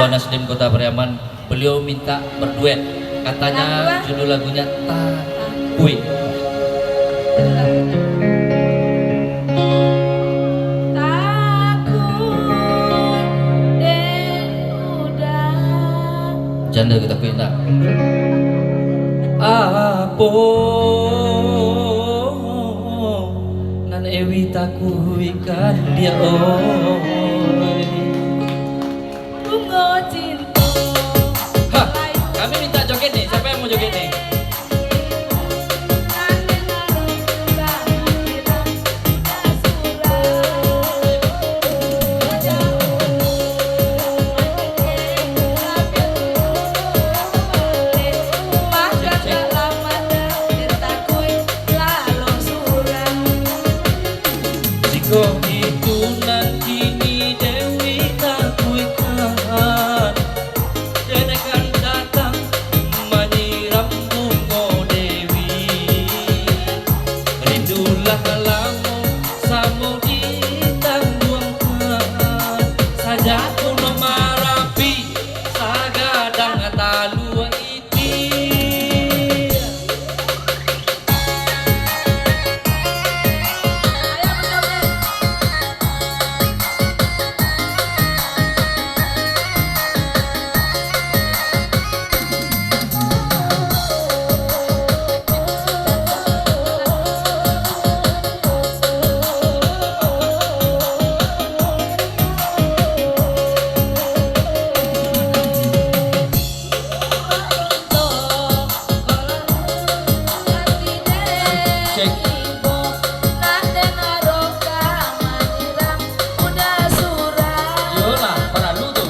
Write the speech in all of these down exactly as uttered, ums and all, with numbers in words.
Naslim Kota Pariaman, beliau minta berduet. Katanya judul lagunya Takuik. Takuik den udah. Janda ka takuik indak? Apo nan Ewi takuikan dia, oi? Bungo cinto. Hah, kami minta joget nih. Siapa yang mau joget nih? Jikok itu nan kini Dewi takuikan, den akan datang manyiram bungo Dewi. Rindulah lamo samo ditangguangkan, sajak Gunung Marapi sagadang talua iti. Cek. Yolah, paralu tu.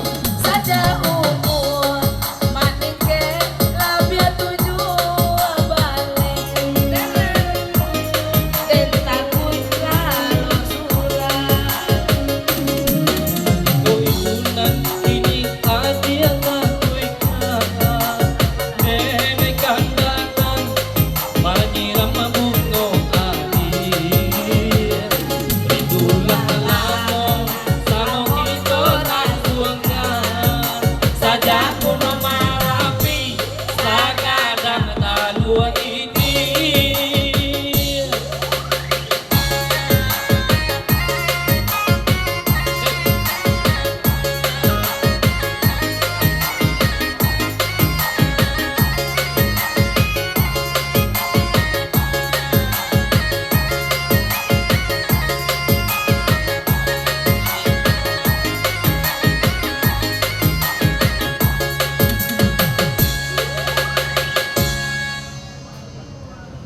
Manyiram bungo ati, rindulah lamo samo kito tangguangkan, sajak Gunung Marapi sagadang talua iti.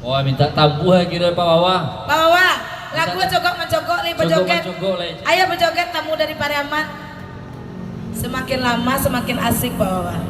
Wah, minta tabuah kiro Pak Wawa. Pak Wawa, lagu cogok mancogok lai, cogok bajoget. Mancogok lai. Ayo bajoget tamu dari Pariaman. Semakin lama semakin asik, Pak Wawa.